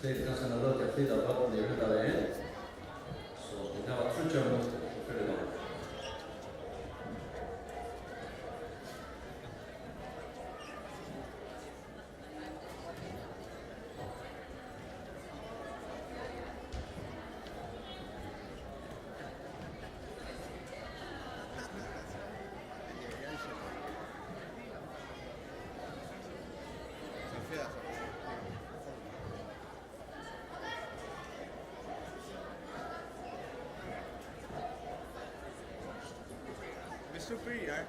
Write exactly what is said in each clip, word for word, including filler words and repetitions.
Tað er kanska ein løta at flyta børnini í henda vegin. So, vit hava tríggjar minuttir, so fer í gang. Hvis du byrjar.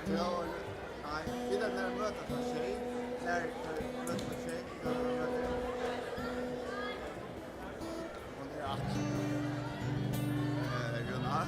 Nei, vit eru nær at møta klokkan sjey. Nær, eh, møta klokkan sjey, so møta vit. Hon er aftur. Eh, Rúna.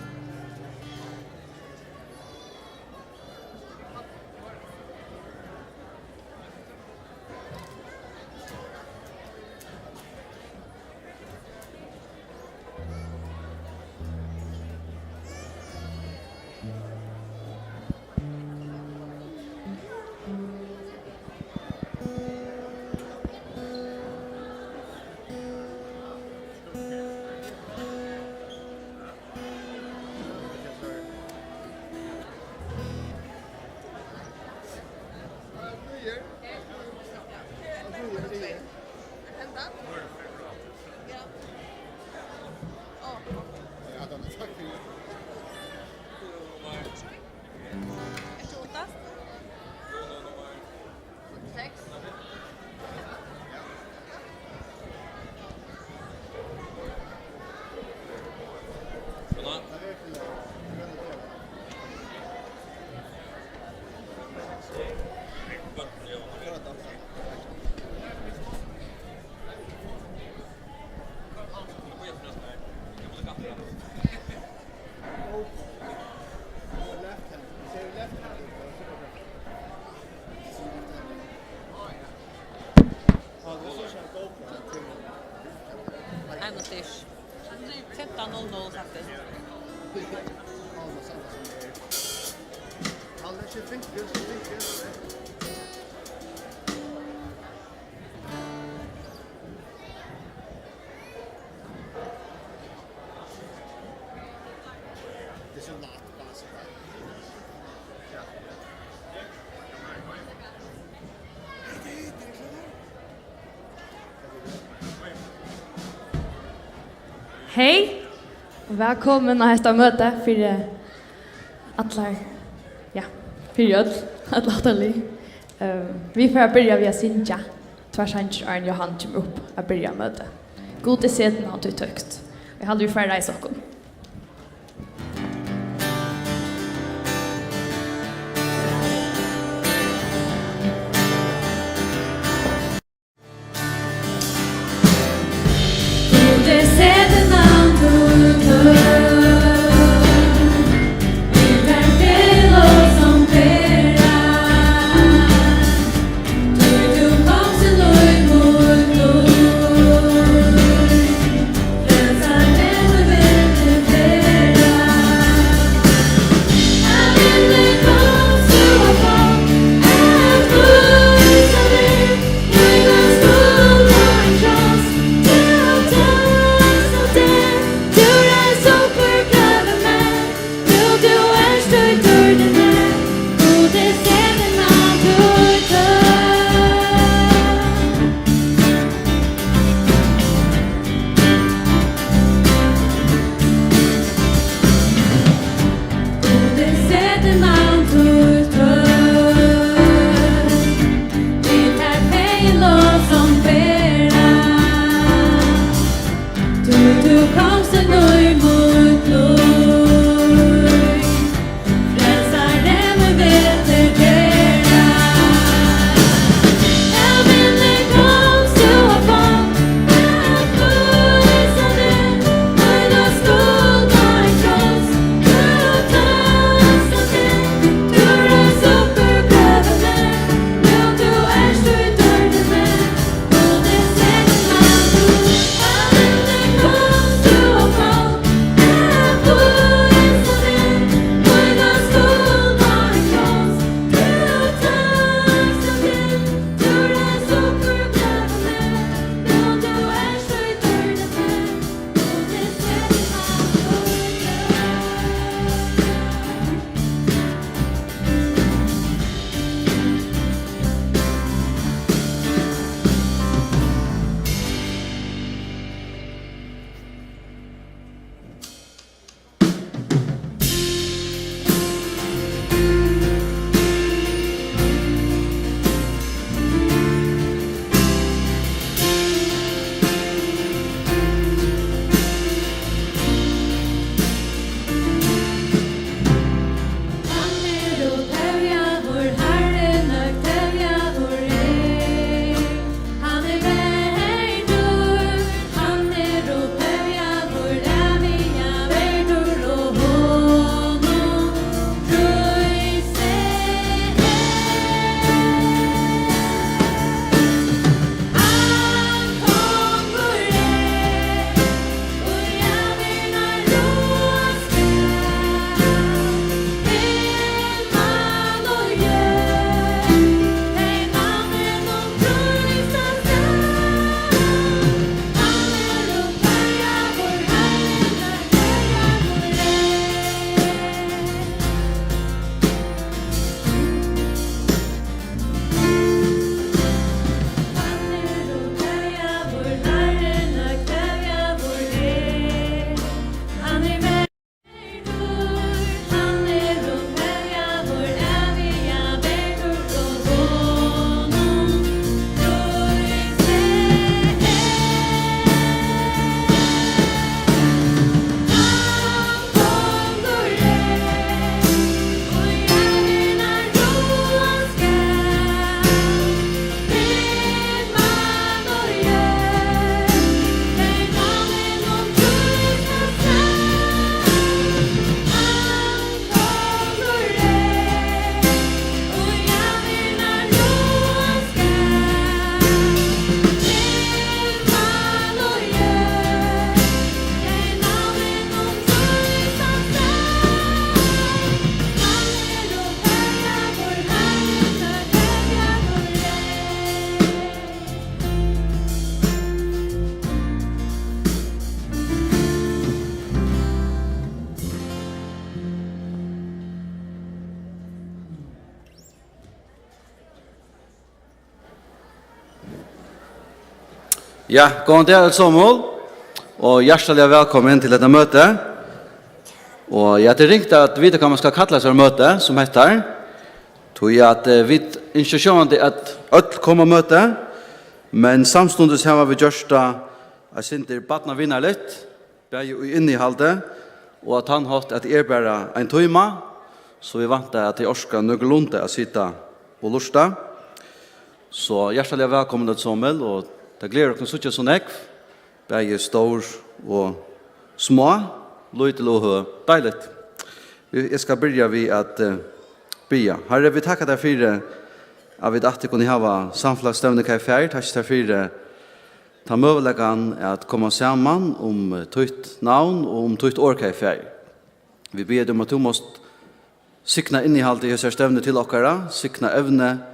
Einogtrýss. Fimtan null null, faktiskt. Hey, og vælkomin á hetta møtið fyri allar, ja, fyri øll, øll áttarlið. Ehm, vit fara at byrja við at syngja tveir sangir, áðrenn Jóhan kemur upp at byrja møtið. Gud, eg seti navn títt høgt. Eg haldi, vit fara at reisa okkum. Ja, góðan dag, øll somul, og hjartaliga vælkomin til hetta møti. Og ja, tað er ringt at vita, hvat man skal kalla sær møti sum hetta. Tí at, eh, vit ynskja sjálvandi, at øll koma á møti, men samstundis hava vit gjørt tað eitt sindur barnavinarligt, bæði í innihaldi og á tann hátt, at tað er bara ein tíma, so vit vænta, at tey orka nøkulunda at sita og lurta. So hjartaliga vælkomin, øll somul, og tað gleðir okkum at síggja so nógv, bæði stór og smá, lítil og høg. Deiligt. Eg skal byrja við at, eh, biðja. Harri, vit takka tær fyri, at vit aftur kunnu hava samfelagsstevnu, Kai Fair. Takk tær fyri tann møguleikan at koma saman um, eh, títt navn og um títt orð, Kai Fair. Vit biðja teg um, at tú mást signa innihaldið í hesari stevnu til okkara, signa evnið,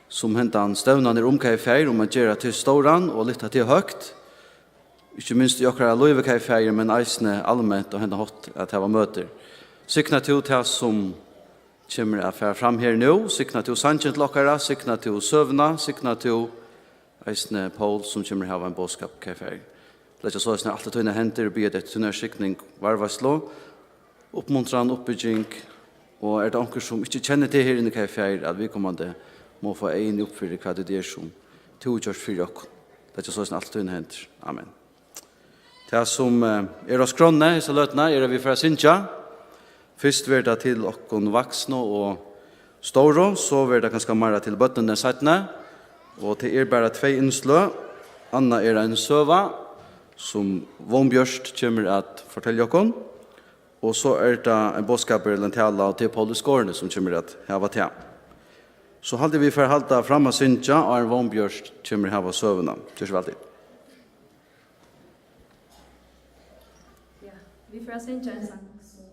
sum hendan stevnan er um, Kai Fair, um at gera teg stóran og lyfta teg høgt, ikki minst í okkara lívi, Kai Fair, men eisini alment á hendan hátt at hava møtir. Signa tú tað, sum kemur at fara fram her nú, signa tú sangin til okkara, signa tú søguna, signa tú eisini Poul, sum kemur at hava ein boðskap, Kai Fair. Leggja soleiðis alt í tínar hendur og biðja teg eftir tínari signing, varðveitslu, uppmuntran, uppbygging, og er tað onkur, sum ikki kennir teg her inni, Kai Fair, at viðkomandi má fáa eyguni upp fyri, hvat tað er, sum tú hevur gjørt fyri okkum. Leggja soleiðis alt í tínar hendur. Amen. Tað, sum, eh, er á skránni hesa løtuna, er, at vit fara at syngja. Fyrst verður tað til okkum vaksnu og stóru, so verður tað kanska meira til børnini seinni. Og tað er bara tvey innsløg. Annað er ein søga, sum Vónbjørt kemur at fortelja okkum. Og so er tað ein boðskapur ella ein tala, og tað er Poul í Skorni, sum kemur at hava tað. So haldi eg, vit fara at halda fram at syngja, áðrenn Vónbjørt kemur at hava søguna. Ger so væl, Tit. Ja, vit fara at syngja ein sang, sum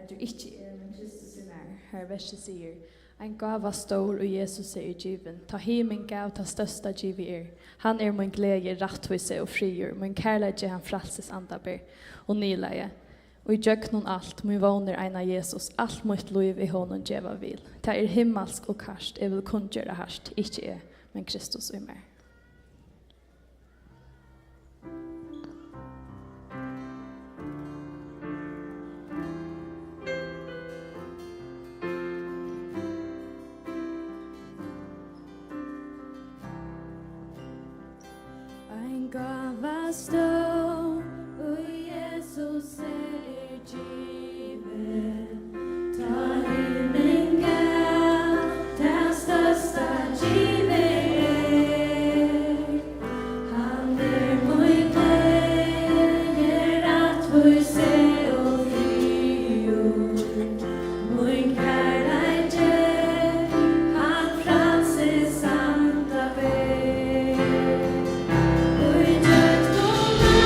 eitur Ikki eg, men Kristus í mær, har versið sigur: Ein gáva stór, ið Jesusi er givin, tá himin gav tað størsta givið er. Hann er mín gleði, rættvísi og friður, mín kærleiki, hann frælsis anda ber. Og niðurlagið: Í gjøgnum alt, mín vón er ein á Jesus, alt mítt lív eg honum geva vil. Tað er himmalsk og kært, eg vil kunngera hart, ikki eg, men Kristus í mær. Ein gáva stór, ið Jesus er givin, tá himin gav, tað størsta givið er. Hann er mín gleði, rættvísi og friður. Mín kærleiki, hann frælsis anda ber. Í gjøgnum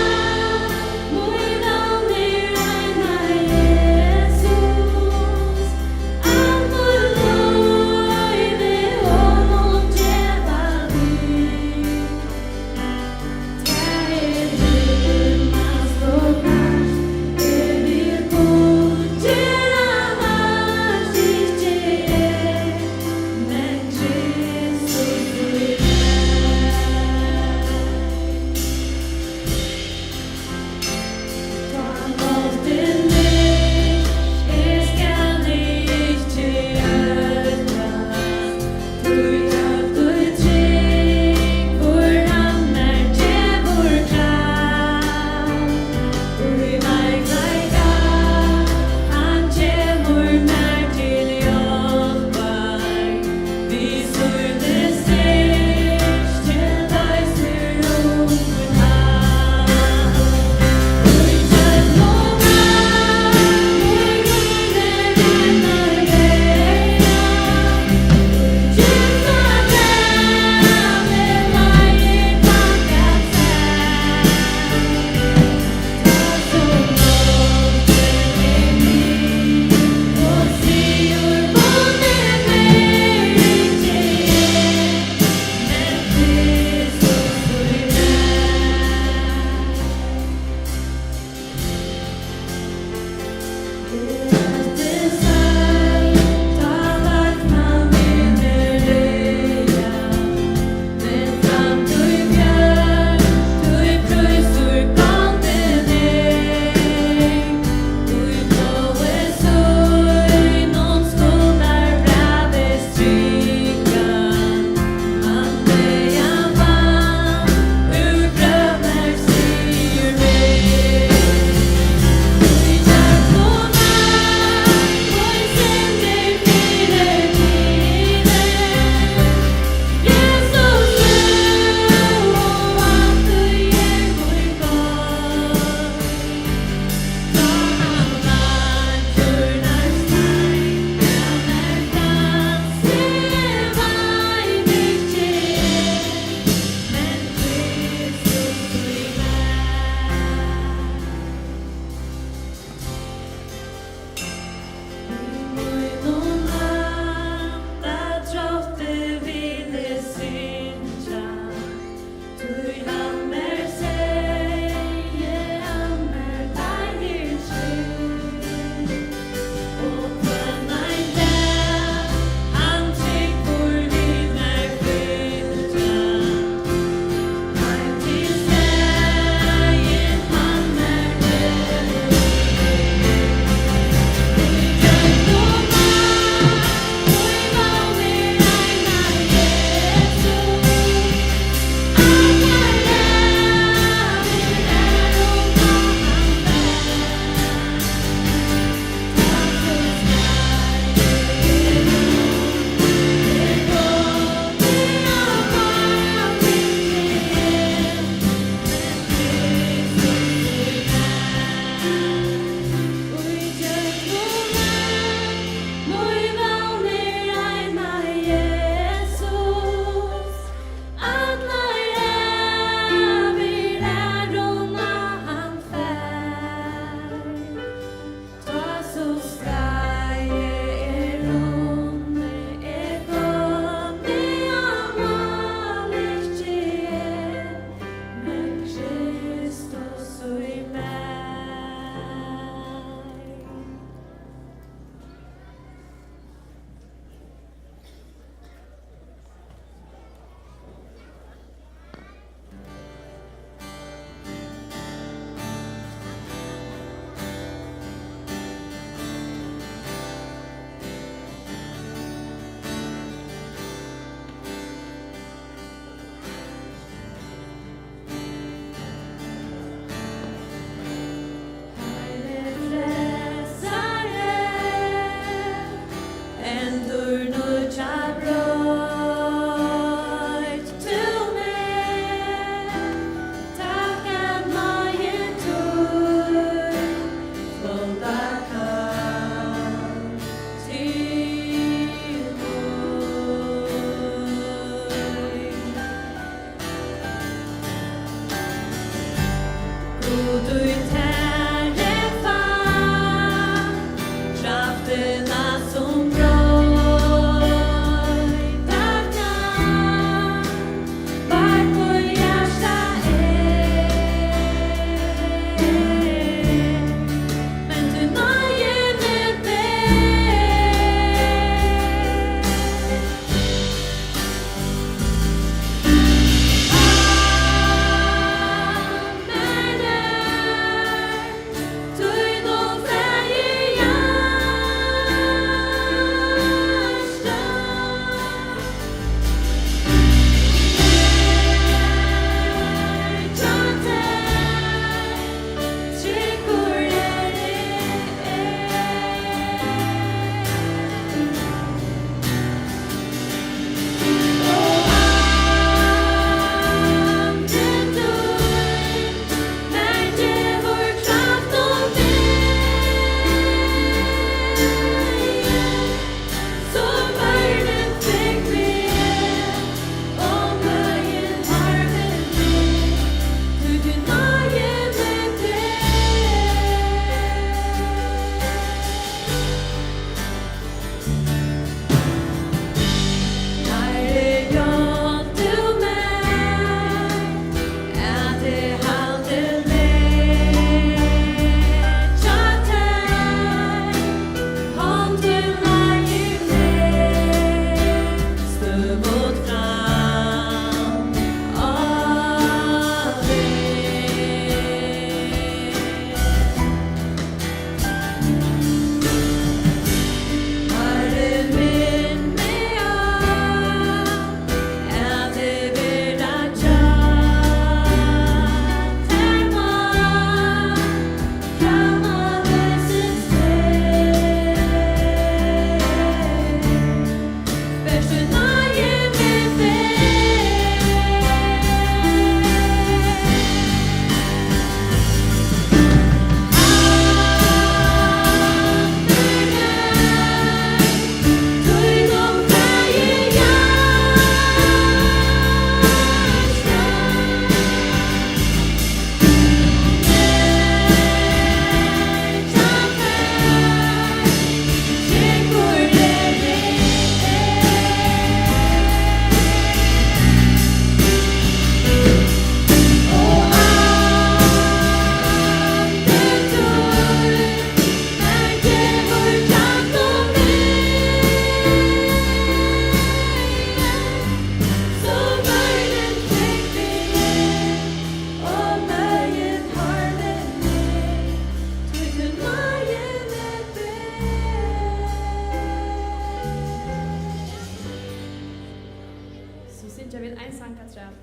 Nú syngja vit ein sang afturat,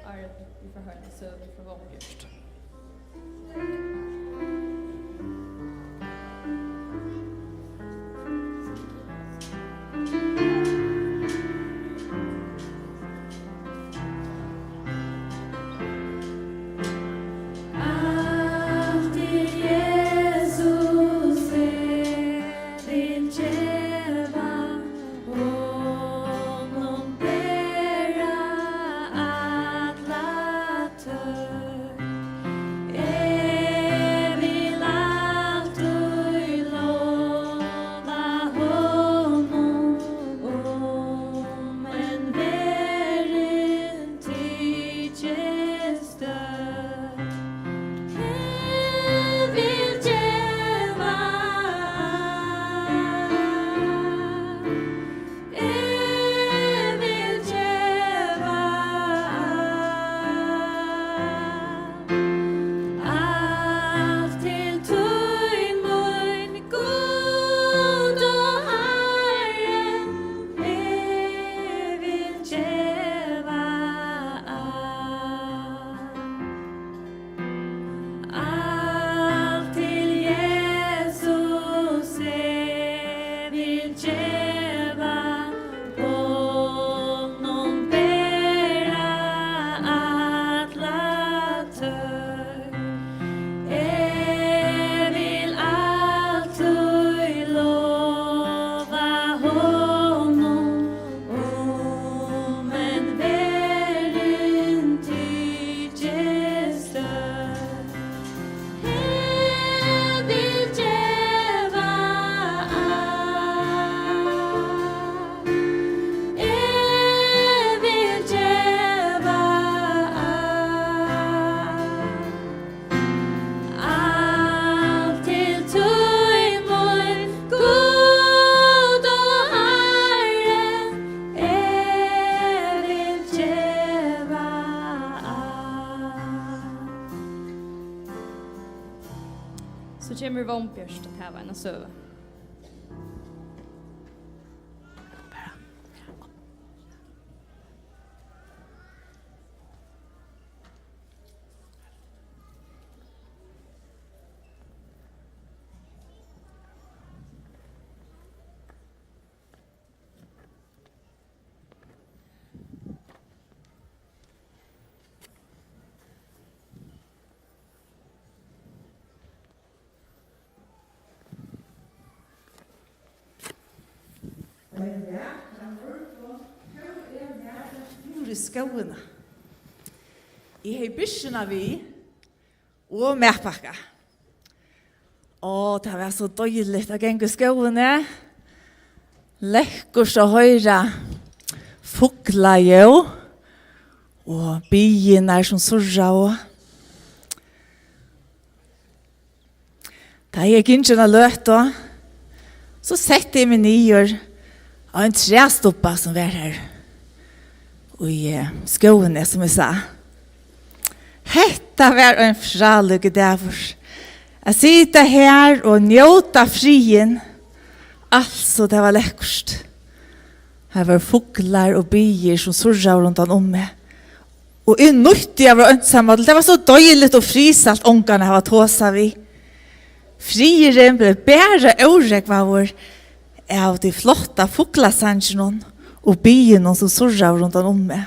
áðrenn vit fara at hoyra eina søgu frá Vónbjørk. Alt er Jesus, eg vil geva honum bara alla tøkk. Eg vil altíð lova honum, um enn verðin tykist støð. Eg vil geva, eg vil geva alt til tín, mín Gud og Harri. Eg vil geva alt. Alt til Jesus eg vil geva, honum bera alla tøkk. Eg vil altíð lova honum, um enn verðin tykist størri. Eg vil geva alt. Eg vil geva alt. Alt til tín, mín Gud og Harri, eg vil geva alt. So kemur Vónbjørk at hava eina søgu. Túr í skógin. Eg hevði byrsuna við og matpakka. Ó, tað var so deiligt at ganga í skógini. Lekkurt at hoyra fuglaljóð og biðirnar sum surraðu. Tá eg hevði gingið eina løtu, so setti eg meg niður á ein træstubba sum var har í, eh, skógini, sum eg sá. Hetta var ein frálíkur dagur. At sita her og njóta friðin. Altso, tað var lekkurt. Har vóru fuglar og biðir sum surraðu rundan um meg. Og eg nýtti at vera einsamallur. Tað var so deiligt og friðsælt ongan at hava tosað við. Friðurin bleiv bara órógvaður av tí flotta fuglasanginum og biðunum sum surraðu rundan um meg.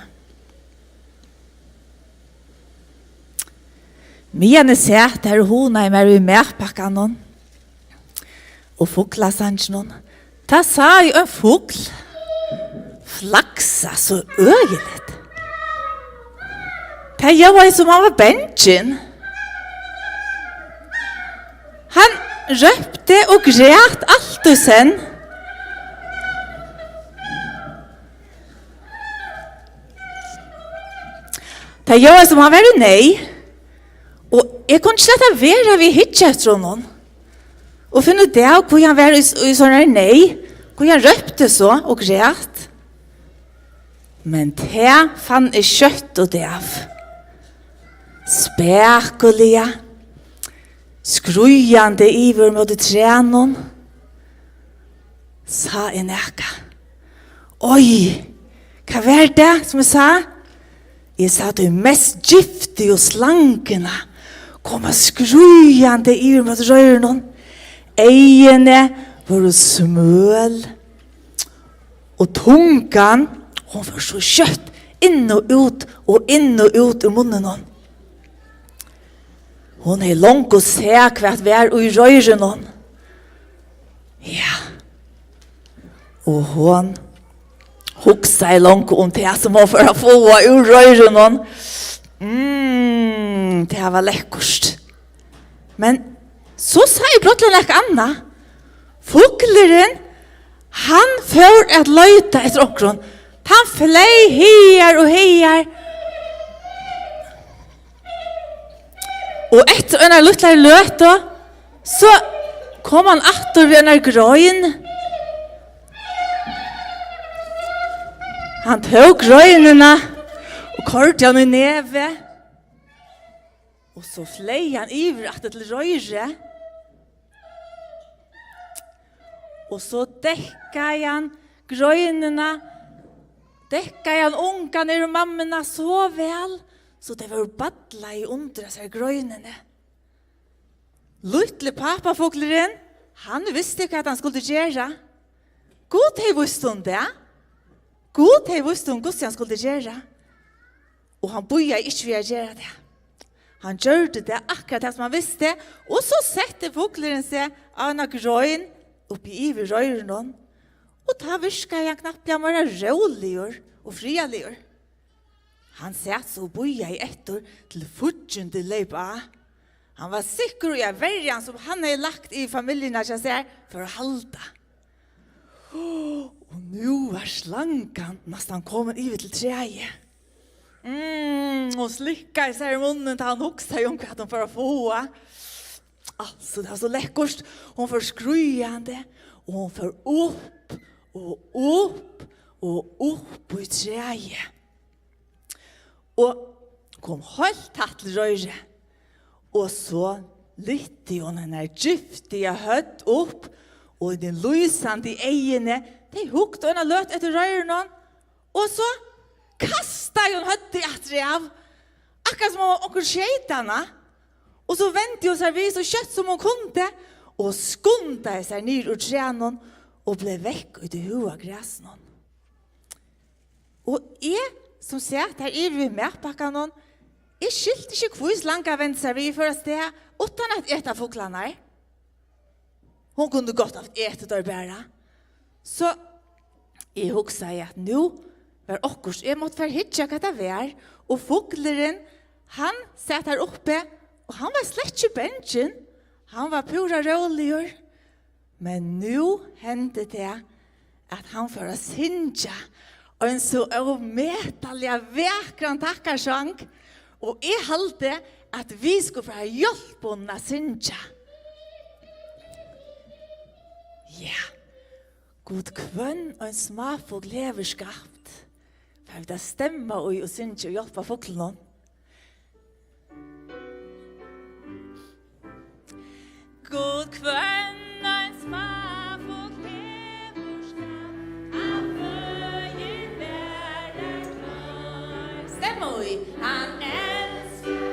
Meðan eg sat har og hugnaði mær við matpakkanum og fuglasanginum, tá sá eg ein fugl flagsa so øgiligt. Tað ljóðaði, sum hann var bangin. Hann rópti og græt alt í senn. Tað ljóðaði, sum hann var í neyð, og eg kundi ikki lata vera við at hyggja eftir honum og finna út av, hví hann var í, í sovorðnari neyð, hví hann rópti so og græt. Men tað fann eg skjótt út av. Spakuliga, skríðandi yvir móti trænum, sá eg nakað. Oj, Hvat var tað, sum eg sá? Eg sá tey mest giftigu slanguna koma skríðandi yvir móti royrunum. Eyguni vóru smøl, og tungan, hon fór so skjótt inn og út og inn og út úr munninum. Hon hevði longu sæð, hvat var í royrunum. Ja. Og hon hugsaði longu um tað, sum hon fór at fáa úr royrunum. Mm, tað var lekkurt. Men so sá eg brádliga nakað annað. Fuglurin, hann fór at leita eftir onkrum. Hann fleyg hagar og hagar. Og eftir eina lítlari løtu, so kom hann aftur við einari grein. Hann tók greinina og koyrdi hana í nevið. Og so fleyg hann yvir aftur til royrið. Og so dekkaði hann greinina, dekkaði hann ungarnar og mammuna so væl, so tey vóru ballaði undir hasari greinini. Lítli pápafuglurin, hann visti, hvat hann skuldi gera. Gud hevði víst honum tað. Gud hevði víst honum, hvussu hann skuldi gera. Og hann bíðaði ikki við at gera tað. Hann gjørdi tað, akkurát tað sum hann visti, og so setti fuglurin seg á eina grein uppi yvir royrunum, og tá virkaði hann knappliga meira róligur og friðarligur. Hann sat so og bíðaði eftir, til fíggindið leyp á. Hann var sikkur í, at verjan, sum hann hevði lagt yvir familjuna hjá sær, fór at halda. Og nú var slangan næstan komin yvir til træið. Mm, hon slikkaði sær í munnin, tá hon hugsaði um, hvat hon fór at fáa. Altso, tað var so lekkurt. Hon fór skríðandi, og hon fór upp og upp og upp í træið. Og kom heilt tætt til royrið. Og so lyfti hon hennara giftiga høvd upp, og hini lýsandi eyguni, tey hugdu eina løtu eftir royrunum, og so kastaði hon høvdið aftur av, akkurát sum um onkur skeyt hana. Og so vendi hon sær við so skjótt sum hon kundi, og skundaði sær niður úr trænum og bleiv vekk í tí høga grasinum. Og eg, sum sat har yvir við matpakkanum, eg skilti ikki, hví slangan vendi sær við, fór avstað uttan at eta fuglarnar. Hon kundi gott havt etið teir bara. So eg hugsaði, at nú var okkurt, eg mátti fara at hyggja, hvat tað var. Og fuglurin, hann sat har uppi, og hann var slett ikki bangin. Hann var púra róligur. Men nú hendi tað, at hann fór at syngja ein so ómetaliga vakran takkarsang, og eg haldi, at vit skulu fara at hjálpa honum at syngja. Ja, Gud, hvønn ein smáfugl hevur skapt. Fara vit at stemma í og syngja og hjálpa fuglinum? Gud, hvønn ein smáfugl hevur skapt, hann føðir bara klein. Stemma í. Hann elskar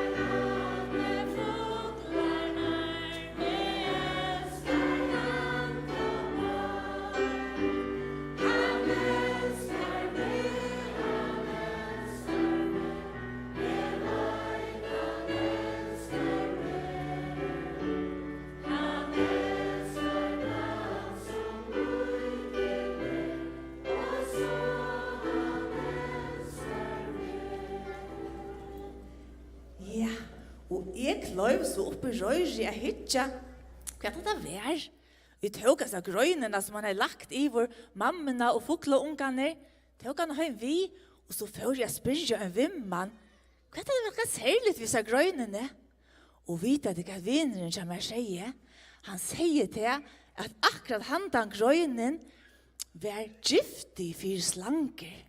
allar fuglarnar, eg elski hann tað nóg. Hann elskar meg, hann elskar meg. Ja, og eg kleiv so upp í royrið at hyggja, hvat hetta var. Eg tók hasa greinina, sum hann hevði lagt yvir mammuna og fuglaungarnar, tók hana heim við, og so fór eg at spyrja ein vinmann, hvat er tað nakað serligt við hesa greinini? Og vita tit, hvat vinurin hjá mær segði? Hann segði tað, at akkurát handan greinin var giftig fyri slangur.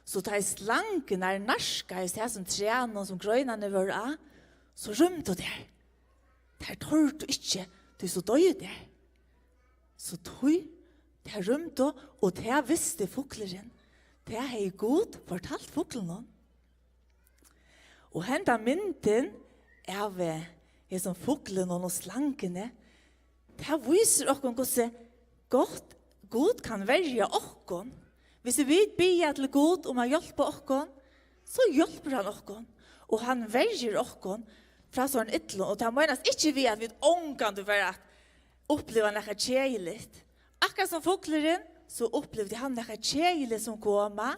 So tá ið slangurnar nærkaðust hasum trænum, sum greinarnir vóru á, so rýmdu tær. Tær tordu ikki, tí so doyðu tær. So tí tær rýmdu, og tað visti fuglurin. Tað hevði Gud fortalt fuglinum. Og henda myndin av, eh, hesum fuglinum og slanguni, tað vísir okkum, hvussu gott Gud kann verja okkum. Hvis vit biðja til Gud um at hjálpa okkum, so hjálpir hann okkum, og hann verjir okkum frá sovorðnum illum. Og tað meinast ikki við, at vit ongantíð fara at uppliva nakað keðiligt. Akkurát sum fuglurin, so upplivdi hann nakað keðiligt sum koma,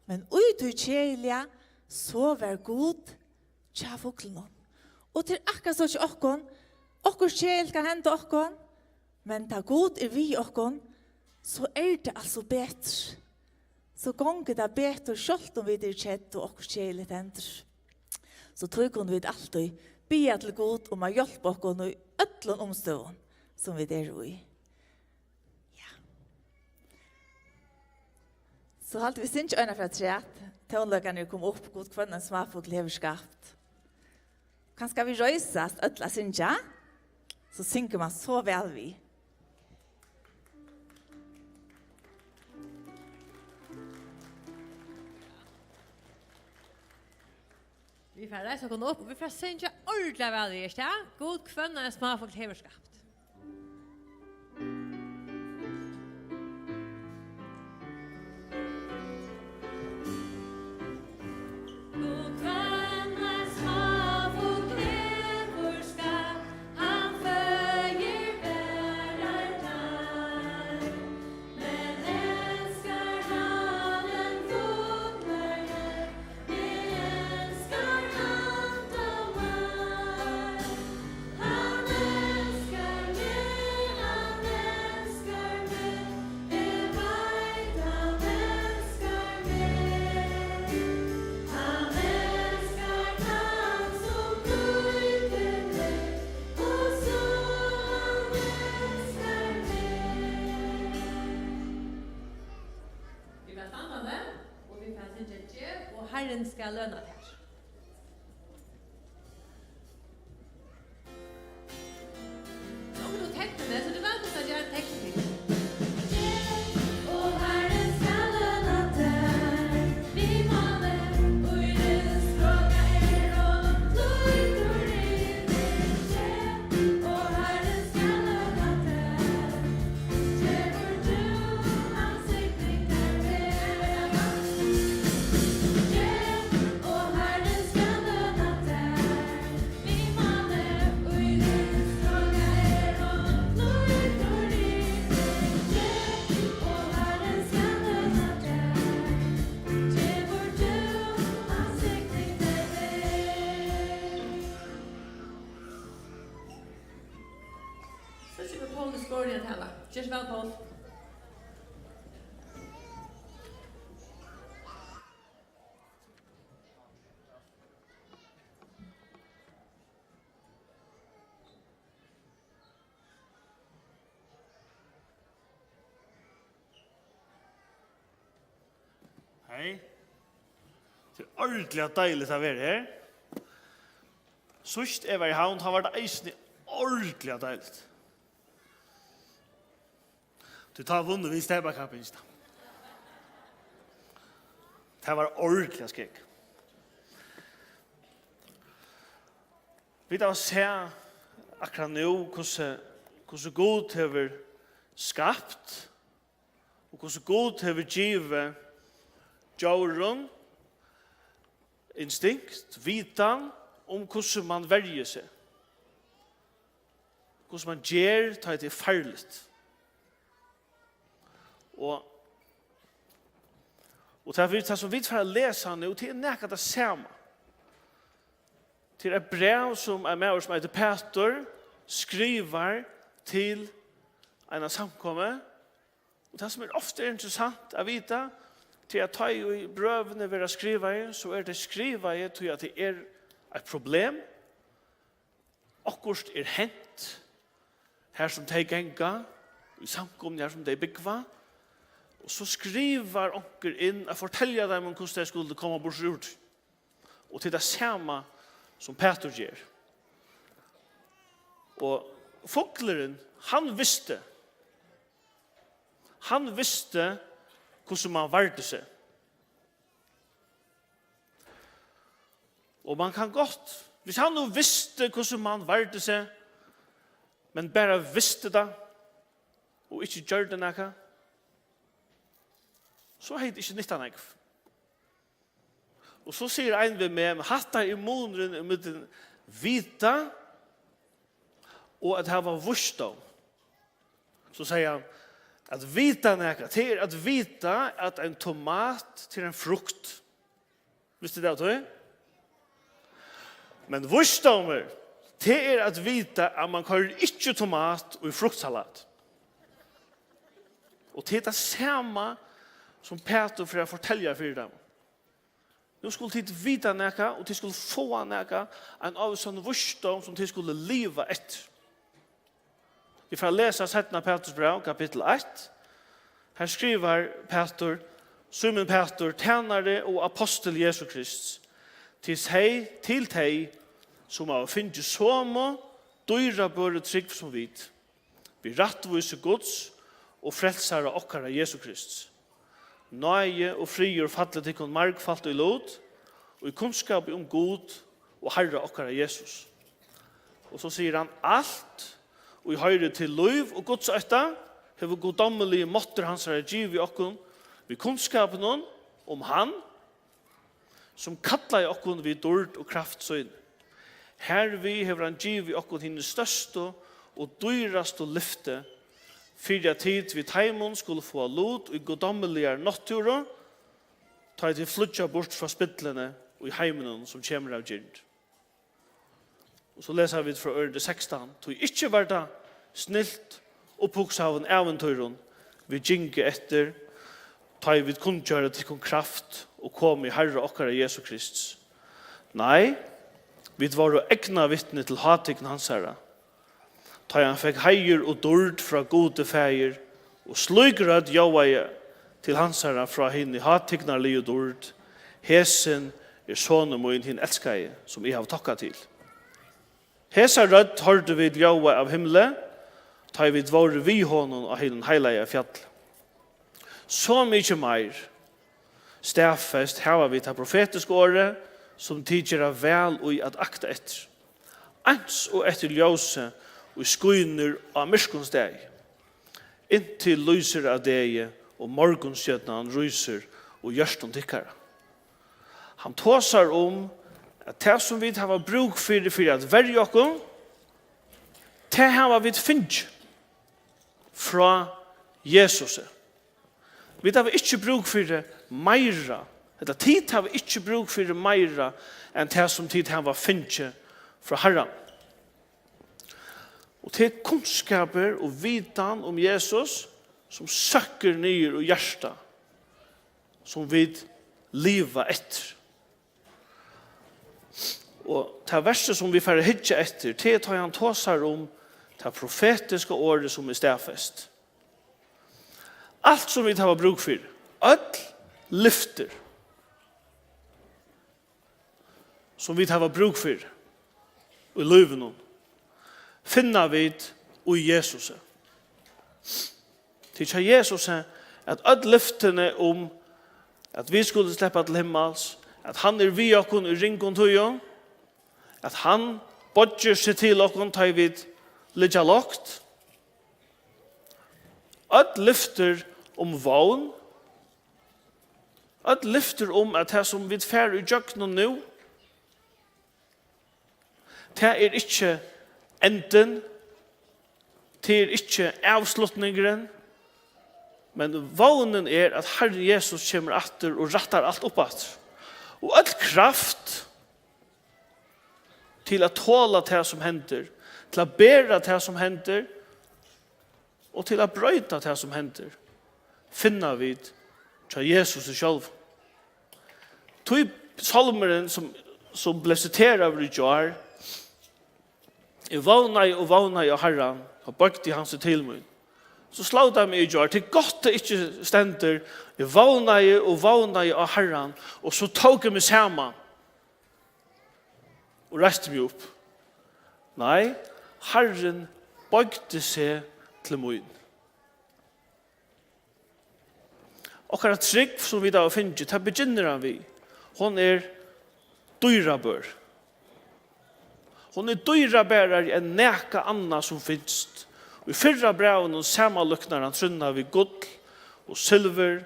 men í tí keðiliga, so var Gud hjá fuglinum. Og tað er akkurát so hjá okkum. Okkurt keðiligt kann henda okkum, men tá Gud er við okkum, so er tað altso betur. So gongur tað betur, sjálvt um vit eru kedd og okkurt keðiligt hendir. So tí kunnu vit altíð biðja til Gud um at hjálpa okkum í øllum umstøðum, sum vit eru í. Ja. So haldi vit syngja eina ferð afturat. Tónleikarnir koma upp, Gud, hvønn ein smáfugl hevur skapt. Kanska vit reisast øll at syngja, so syngur mann so væl við. Vit fara at reisa okkum upp, og vit fara at syngja ordiliga væl við, ikki tað? Gud, hvønn ein smáfugl hevur skapt. Gud, hvønn ein smáfugl hevur skapt, hann føðir bara teir. Men elskar hann enn fuglarnar, meg elskar hann tó meir. Hann elskar meg, hann elskar meg, eg veit hann elskar meg. Hann elskar tann, sum nýtir meg, og so hann elskar meg. Vit verða standandi, og vit fara at syngja Gev, og Harrin skal løna tær. Nú, tú teknar meg, so tú vælkomin at gera tekning. Og Harrin skal løna tær, við máli, ið lívsfráka er, og lýtur yvir teg. Og Harrin skal løna tær, gevur tú hann signing tær ber. Gev, og Harrin skal løna tær, við máli, ið lívsfráka er, og lýtur yvir teg. Gev, og Harrin skal løna tær, gevur tú hann signing tær ber. So kemur Poul í skorin at tala. Ger so væl, Poul. Hey. Tað er ordiliga deiligt at vera her. Síðst eg var í Havn, tá var tað eisini ordiliga deiligt. Tí tá vunnu vit steypakappingina. Tað var ordiliga skegg. Vit hava sæð akkurát nú, hvussu, hvussu Gud hevur skapt, og hvussu Gud hevur givið djórum instinkt, vitan um, hvussu mann verjir seg, hvussu mann ger, tá ið tað er farligt. Og, og tað, vit, tað, sum vit fara at lesa nú, tað er nakað tað sama. Tað er eitt bræv, sum ein maður, sum eitur Pætur, skrivar til eina samkomu. Og tað, sum er ofta er interessant at vita, tað er, at tá ið brøvini verða skrivaði, so eru tey skrivaði, tí at tað er eitt problem. Okkurt er hent, har sum tey ganga, í samkomuni, har sum tey búgva. Og so skrivar onkur inn at fortelja teimum, hvussu tey skuldu koma burtur úr tí. Og tað er tað sama, sum Pætur ger. Og fuglurin, hann visti, hann visti, hvussu mann vardi seg. Og man kann gott, hvis hann nú visti, hvussu mann vardi seg, men bara visti tað, og ikki gjørdi nakað, so hevði tað ikki nyttað nógv. Og so sigur ein við meg: "Men hatta er munurin ímillum vita og at hava vísdóm." So segði hann: "At vita nakað, tað er at vita, at ein tomat, tað er ein frukt." Visti tað, tøy? Men vísdómur, tað er at vita, at man koyrir ikki tomat í fruktsalat. Og tað er tað sama, sum Pætur fer at fortelja fyri teimum. Nú skulu tit vita nakað, og tit skulu fáa nakað, ein ávísan vísdóm, sum tit skulu liva eftir. Vit fara at lesa seinna Pæturs bræv, kapittul eitt. Her skrivar Pætur: "Símun Pætur, tænari og apostul Jesu Krists, til tey, til tey, sum hava fingið somu dýrabøru trúgv sum vit, við rættvísi Guds og frelsara okkara Jesu Krists. Náði og friður falli tykkum margfalt í lut, í kunnskapi um Gud og Harra okkara Jesus." Og so sigur hann: "Alt, ið hoyrir til lív og gudsótta, hevur guddommiligi máttur hansara givið okkum við kunnskapinum um hann, sum kallaði okkum við dýrd og kraft síni. Hervið hevur hann givið okkum hini størstu og dýrastu lyfti, fyri at tit við teimum skulu fáa lut í guddommiligari náttúru, tá ið tit flýggja burt frá spillini í heiminum, sum kemur av girnd." Og so lesa vit frá ørindi sekstan: "Tí ikki var tað snilt upphugsaðum ævintýrum, vit gingu eftir, tá ið vit kunngjørdu tykkum kraft og komu í Harra okkara Jesu Krists. Nei, vit vóru egnavitni til hátign hansara, tá ið hann fekk heiður og dýrd frá Gudi Faðir, og slík rødd ljóðaði til hansara frá hini hátignarligu dýrd: Hesin er sonur mín, hin elskaði, sum eg havi tokka til. Hesa rødd hoyrdu vit ljóða av himli, tá ið vit vóru við honum á hinum heilaga fjalli. So mikið meir staðfest hava vit tað profetiska orðið, sum tit gera væl í at akta eftir, eins og eftir ljósi, ið skínur á myrkum degi, inntil lýsir av degi og morgunstjørnan rísur í hjørtum tykkara." Hann tosar um, at tað, sum vit hava brúk fyri, fyri at verja okkum, tað hava vit fingið frá Jesusi. Vit hava ikki brúk fyri meira, ella tit hava ikki brúk fyri meira enn tað, sum tit hava fingið frá Harran. Og tað er kunnskapur og vitan um Jesus, sum søkkur niður í hjartað, sum vit liva eftir. Og tað versið, sum vit fara at hyggja eftir, tað er, tá hann tosar um tað profetiska orðið, sum er staðfest. Alt, sum vit hava brúk fyri, øll lyftir, sum vit hava brúk fyri í lívinum, finna vit í Jesusi. Tað er hjá Jesusi, at øll lyftini um, at vit skulu sleppa til himmals, at hann er við okkum í ringum tíðum, at hann boyggir seg til okkum, tá ið vit liggja lágt. Øll lyftir um vón. Øll lyftir um, at tað, sum vit fara í gjøgnum nú, tað er ikki endin, tað er ikki avslutningurin, men vónin er, at Harrin Jesus kemur aftur og rættar alt upp aftur. Og øll kraft til at tola tað, sum hendir, til at bera tað, sum hendir, og til at broyta tað, sum hendir, finna vit hjá Jesusi sjálvum. Tí sálmurin, sum, sum bleiv siteraður í gjár: "Eg vónaði og vónaði á Harran, og boygdi hann seg til mín." So sló tað meg í gjár: tað er gott, tað ikki stendur: "Eg vónaði og vónaði á Harran, og so tók eg meg saman og reisti meg upp." Nei, Harrin boygdi seg til mín. Okkara trúgv, sum vit hava fingið, tað begynnar hann við. Hon er dýrabør. Hon er dýrabærari enn nakað annað sum finst. Og í fyrra brævinum samanlíknar hann trúnna við gull og silvur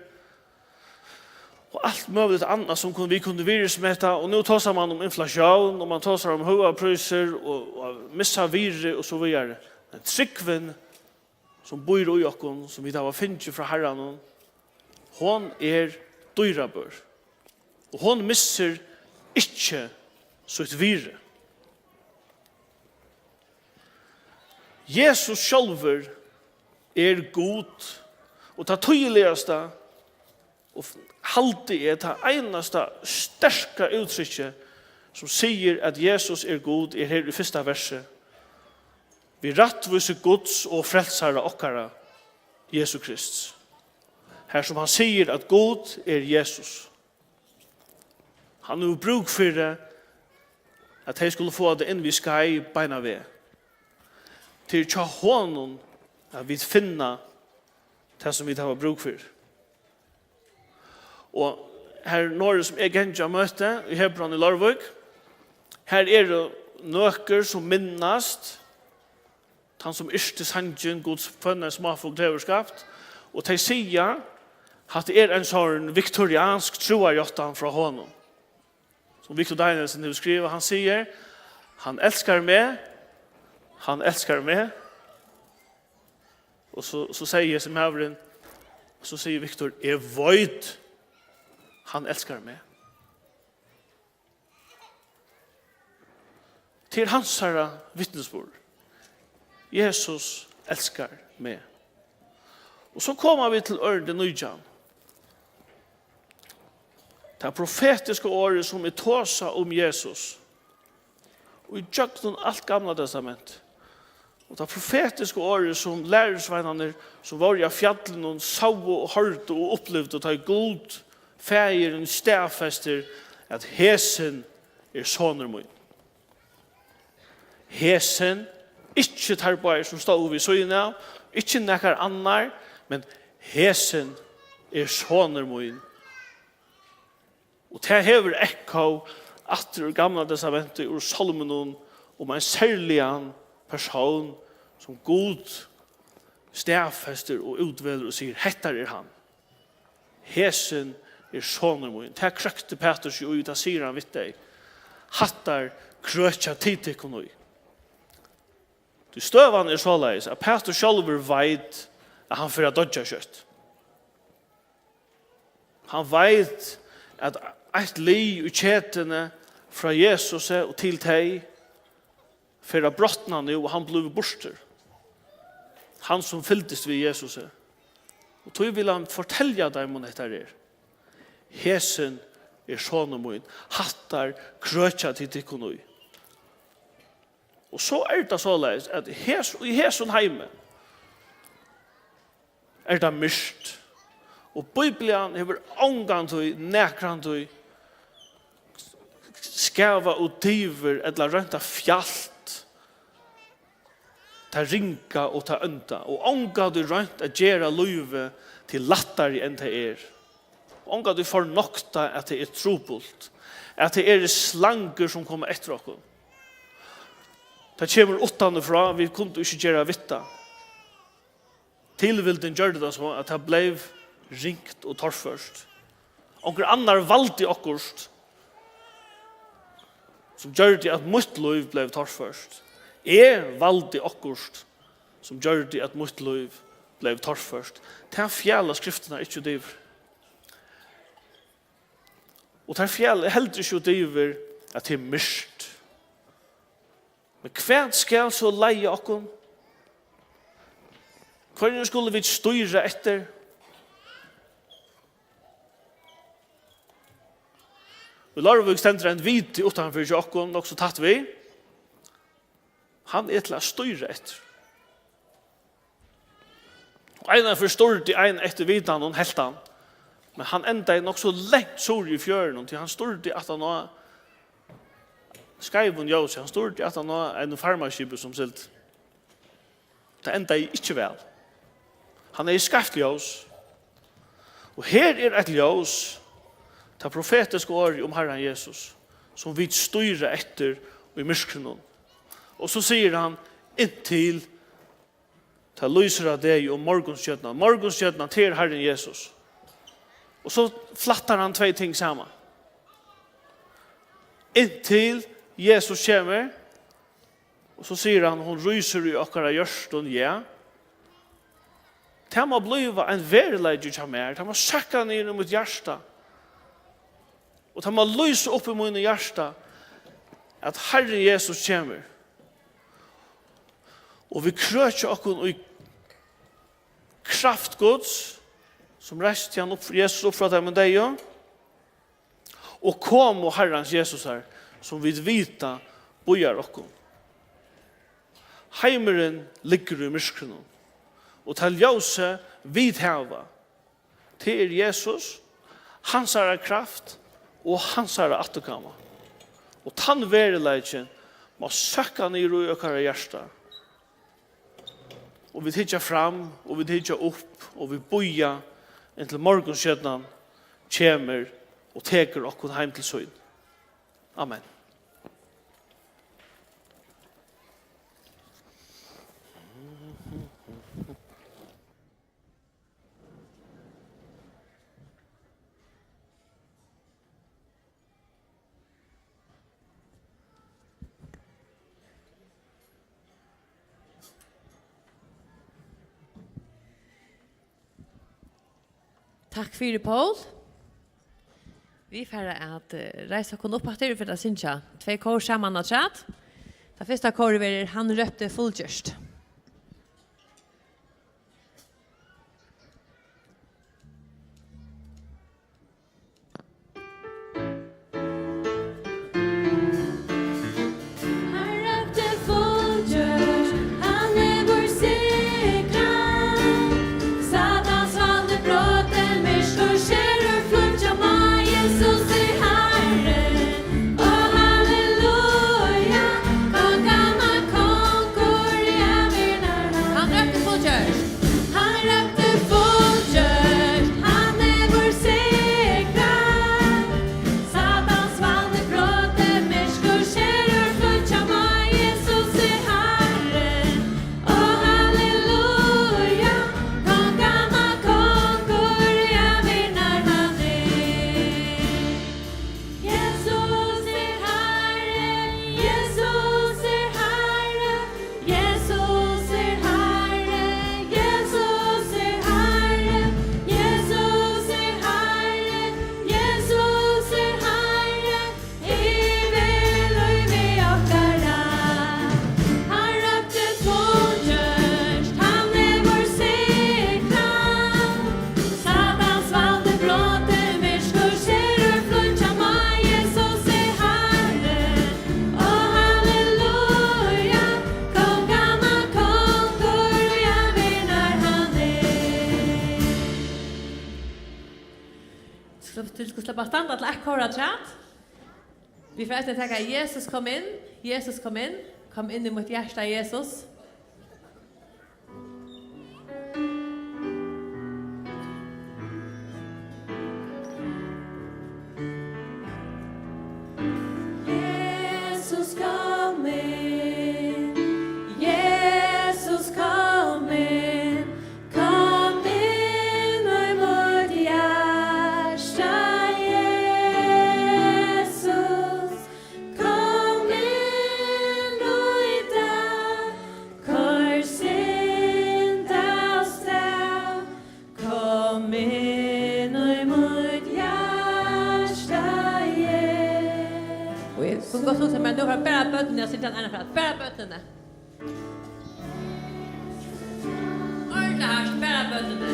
og alt møguligt annað, sum kun, vit kunnu virðismeta. Og nú tosar mann um inflatión, og mann tosar um høgar prísir og, og at missa virði og so víðari. Men trúgvin, sum býr í okkum, sum vit hava fingið frá Harranum, hon er dýrabør. Og hon missir ikki sítt virði. Jesus sjálvur er Gud, og tað týðiligasta og f-, haldi eg, tað einasta sterka úttrykki, sum sigur, at Jesus er Gud, er her í fyrsta versi: "Við rættvísi Guds og frelsara okkara, Jesu Krists." Har sum hann sigur, at Gud er Jesus. Hann hevur brúk fyri, at tey skulu fáa tað inn við skeið beinan veg. Tað er hjá honum, at vit finna tað, sum vit hava brúk fyri. Og har norður, sum eg gangi á møti, í Hebron í Leirvík, har eru nøkur, sum minnast tann, sum yrkti sangin, Guds fønn, ein smáfugl hevur skapt, og tey siga, hatta er ein sånn viktoriansk trúarjáttan frá honum. Sum Victor Danielsen hevur skrivað, hann sigur, "Hann elskar meg, hann elskar meg." Og so, so segði hesin maðurin, so sigur Victor, "Eg veit, hann elskar meg." Til hansara vitnisburð. Jesus elskar meg. Og so koma vit til ørindi nítjan. Tað profetiska orðið, sum er tosað um Jesus í gjøgnum alt Gamla Testament. Og tað profetiska orðið, sum lærisveinarnir, sum vóru á fjallinum, sóu og hoyrdu og upplivdu, tá ið Gud, Faðirin, staðfestir, at hesin er sonur mín. Hesin, ikki teir báðir, sum stóðu við síðuna av, ikki nakar annar, men hesin er sonur mín. Og tað hevur ekko aftur úr Gamla Testamenti, úr Sálmunum, um ein serligan persón, sum Gud staðfestir og útvelur og sigur, "Hetta er hann. Hesin er sonur mín." Tað krøkti Pætur seg í, tað sigur hann við tey. "Hattar krøkja tit tykkum í." Tí støðan er soleiðis, at Pætur sjálvur veit, at hann fer at doyggja skjótt. Hann veit, at eitt lið í ketuni frá Jesusi og til tey fer at brotna nú, og hann blívur burtur. Hann, sum fylgdist við Jesusi. Og tí vil hann fortelja teimum, hetta er: "Hesin er sonur mín, hattar krøkja tit tykkum í." Og so er tað soleiðis, at hes-, í hesum heimi er tað myrkt. Og Biblian hevur ongantíð, nakrantíð skavað út yvir ella roynt at fjalt tað ringa og tað ónda, og ongantíð roynt at gera lívið til lættari, enn tað er. Ongantíð fornoktað, at tað er trupult, at tað eru slangur, sum koma eftir okkum. Tað kemur uttanífrá, vit kundu ikki gera við tað. Tilvildin gjørdi tað so, at tað bleiv ringt og torført. Onkur annar valdi okkurt, sum gjørdi, at mítt lív bleiv torført. Eg valdi okkurt, sum gjørdi, at mítt lív bleiv torført. Tað fjala skriftirnar ikki út yvir. Og tær fjala heldur ikki út yvir, at tað er myrkt. Men hvat skal so leiða okkum? Hvørjum skulu vit stýra eftir? Í Leirvík stendur ein viti uttanfyri hjá okkum, nokk so tætt við. Hann er til at stýra eftir. Og einaferð stýrdi ein eftir vitanum, helt hann. Men hann endaði nokk so langt suður í fjørðinum, tí hann stýrdi aftan á skeivum ljósi. Hann stýrdi aftan á einum farmaskipi, sum sigldi. Tað endaði ikki væl. Hann hevði skeivt ljós. Og her er eitt ljós, tað profetiska orðið um Harran Jesus. sum vit stýra eftir í myrkrinum. Og so sigur hann, inntil tað lýsir av degi um morgunstjørnan. Morgunstjørnan, tað er Harrin Jesus. Og so flættar hann tvey ting saman. Inntil Jesus kemur, og so sigur hann, hon rísur í okkara hjørtum, ja. Tað má blíva ein veruleiki hjá mær. Tað má søkka niður í mítt hjarta. Og tað má lýsa upp í mínum hjarta, at Harrin Jesus kemur. Og vit krøkja okkum í kraft Guds, sum reisti hann upp, Jesus upp frá teimum deyðu, og komu Harrans Jesusar, sum vit vita bíðar okkum. Heimurin liggur í myrkrinum, og tað ljósið vit hava, tað er Jesus, hansara kraft og hansara afturkoma. Og tann veruleikin má søkka niður í okkara hjarta. Og vit hyggja fram, og vit hyggja upp, og vit bíða, inntil morgunstjørnan kemur og tekur okkum heim til sín. Amen. Takk fyri, Poul. Vit fara at, eh, reisa okkum upp aftur, vit fara at syngja tvey kór saman afturat. Tað fyrsta kórið verður Hann rópti fullgjørt. Hann rópti fullgjørt, hann hevur sigrað. Satans vald er brotið, myrkur, skerður flýggja má, Jesus er Harri. Ó, halleluja, konganna kongur, ævinnar hann. Hann rópti fullgjørt. Hann rópti fullgjørt, hann hevur sigrað. Satans vald er brotið, myrkur, skerður flýggja má, Jesus er Harri. Ó, halleluja, konganna kongur, ævinnar hann er. Jesus er Harri, Jesus er Harri, Jesus er Harri, Jesus er Harri, Jesus er Harri, Jesus er Harri yvir lívi okkara. Hann rópti fullgjørt, hann hevur sigrað. Satans vald er brotið, myrkur, skerður flýggja má, Jesus er Harri. Ó, halleluja, konganna kongur, ævinnar hann er. Skulu vit, skulu sleppa at standa til eitt kór afturat? Vit fara eisini at taka Jesus, kom inn, Jesus, kom inn, kom inn í mítt hjarta, Jesus. Jesus, kom inn. Jesus, kom inn. Kom inn í mítt hjarta, Jesus. Kom inn í dag. Koyr synd av stað. Kom inn í mítt hjarta, Jesus. Og eg kundi gott hugsað mær, nú fara bara børnini at syngja ein annan part. Bara børnini. Ordiliga hart, bara børnini.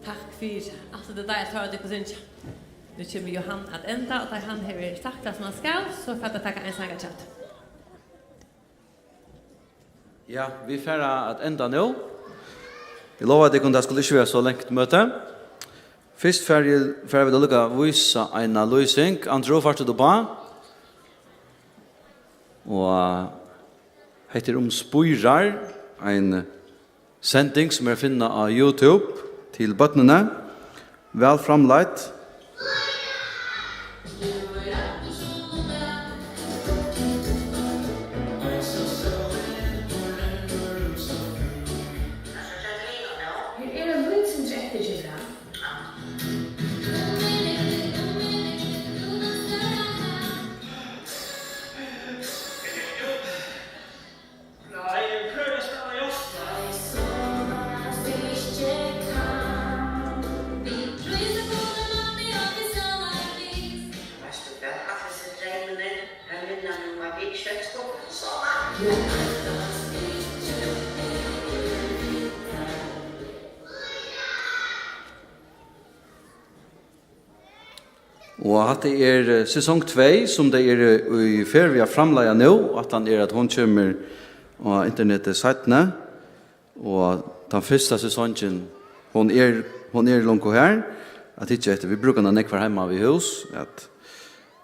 Takk fyri alt, tað er deiligt at hoyra tykkum syngja. Nú kemur Johan at enda, og tá hann hevur sagt tað, sum hann skal, so fara vit at taka ein sang afturat. Ja, vit fara at enda nú. Eg lovaði tykkum, tað skuldi ikki vera so langt møti. Fyrst fari eg, fara vit at lukka vísa eina lýsing. Andrew, fært tú upp á? Og hetta er um spírar, ein sending sum er at finna á YouTube til børnini. Væl framleidd. Her er ein lítil eftirgeving. Veitst tú hvat, allir hesir dreymarnir, teir minna meg um, at vit skjótt skulu til sommar. Og hatta er, eh, sesong tvey, sum tey eru í ferð við at framleiða nú. Ætlanin er, at hon kemur á internetið seinni. Og tann fyrsta sesongin, hon er, hon er longu har at hyggja eftir. Vit brúka hana nógv har heima við hús, at,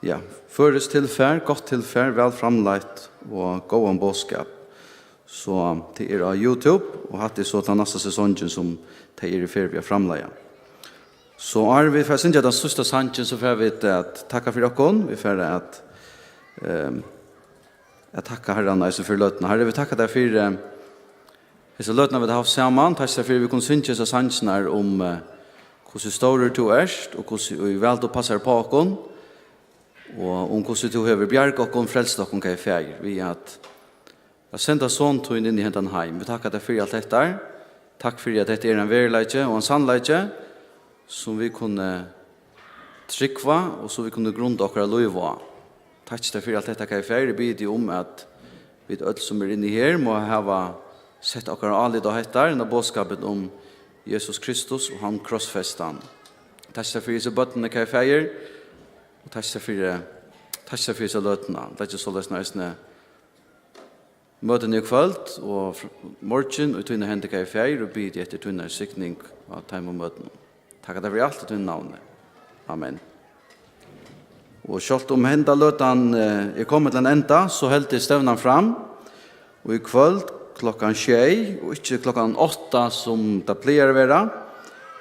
ja, føroyskt tilfar, gott tilfar, væl framleitt og góðan boðskap. So tað er á YouTube, og hatta er so tann næsta sesongin, sum tey eru í ferð við at framleiða. So áðrenn vit fara at syngja tann síðsta sangin, so fara vit at takka fyri okkum. Vit fara at, ehm, at takka Harran eisini fyri løtuna. Harri, vit takka tær fyri, eh, hesa løtuna, vit hava havt saman. Takk fyri, at vit kunnu syngja hesar sangirnar um, eh, hvussu stórur tú ert, og hvussu væl tú passar upp á okkum, og um hvussu tú hevur bjargað okkum, frelst okkum, kæri Faðir, við at at senda son tín inn í hendan heim. Vit takka tær fyri alt hetta. Takk fyri, at hetta er ein veruleiki og ein sannleiki, sum vit kunnu trúgva og sum vit kunnu grunda okkara lív á. Takk tær fyri alt hetta, kæri Faðir. Eg biði teg um, at vit øll, sum eru inni her, má hava sett okkara álit á hetta, inn á boðskapin um Jesus Kristus og hann krossfestan. Takk tær fyri hesi børnini, kæri Faðir, og takk tær fyri, takk tær fyri hesa løtuna. Leggja soleiðis nú eisini møtini í kvøld og fr-, morgin í tínar hendur, kæri Faðir, og biði teg eftir tínari signing á teimum møtunum. Takk tær fyri alt í tínum navni. Amen. Og sjálvt um henda løtan, eh, er komin til ein enda, so heldur stevnan fram. Og í kvøld klokkan sjey, og ikki klokkan átta, sum tað plagar at vera,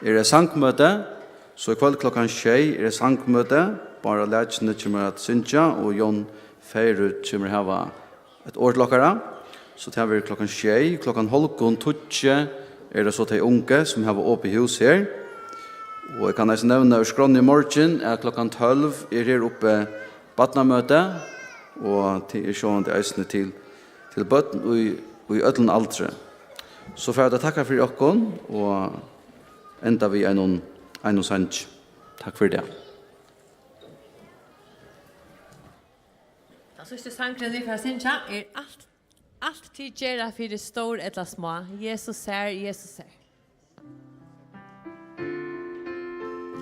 er eitt sangmøti. So í kvøld klokkan sjey er eitt sangmøti. Bára Lækjene kemur at syngja, og Jón Feyrur kemur at hava eitt orð til okkara. So tað verður klokkan sjey. Klokkan hálvgum tíggju er tað so tey ungu, sum hava opið hús her. Og eg kann eisini nevna úr skránni í morgin, at klokkan tólv er her uppi barnamøti, og tað er sjálvandi eisini til, til børn í, í øllum aldri. So fara vit at takka fyri okkum og enda við einum, einum sangi. Takk fyri tað. Tann síðsti sangurin, vit fara at syngja, er Alt, alt tit gera fyri stór ella smá. Jesus sær, Jesus sær.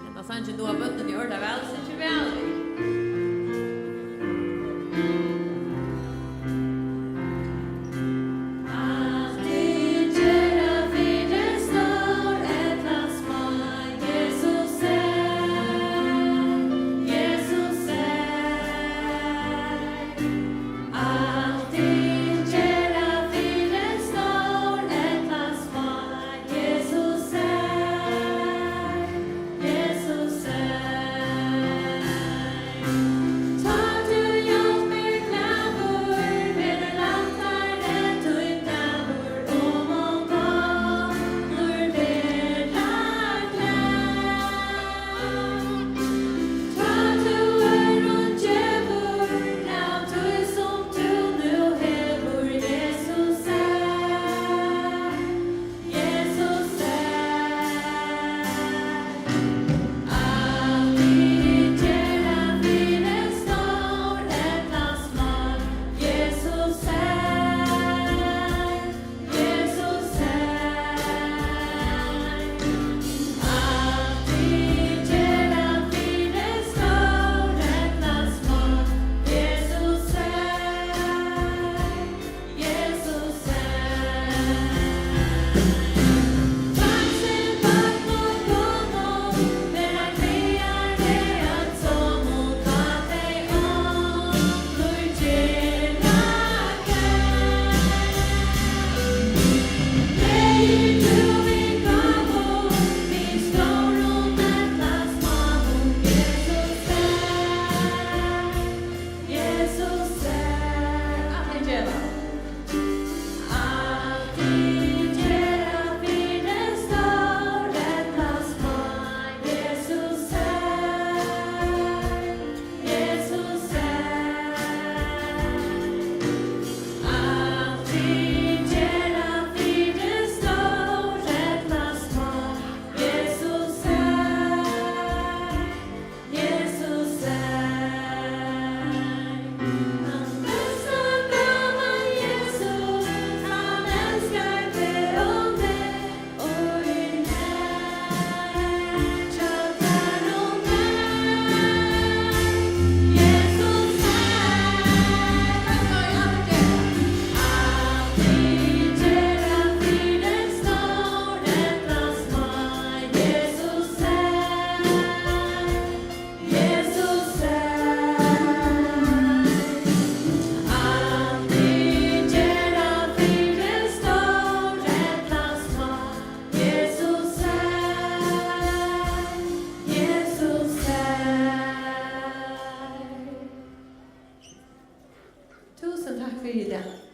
Henda sangin duga børnini ordiliga væl, syngja væl við. Alt tit gera fyri stór ella smá, Jesus sær, Jesus sær. Alt tit gera fyri stór ella smá, Jesus sær, Jesus sær. Byrja í dag.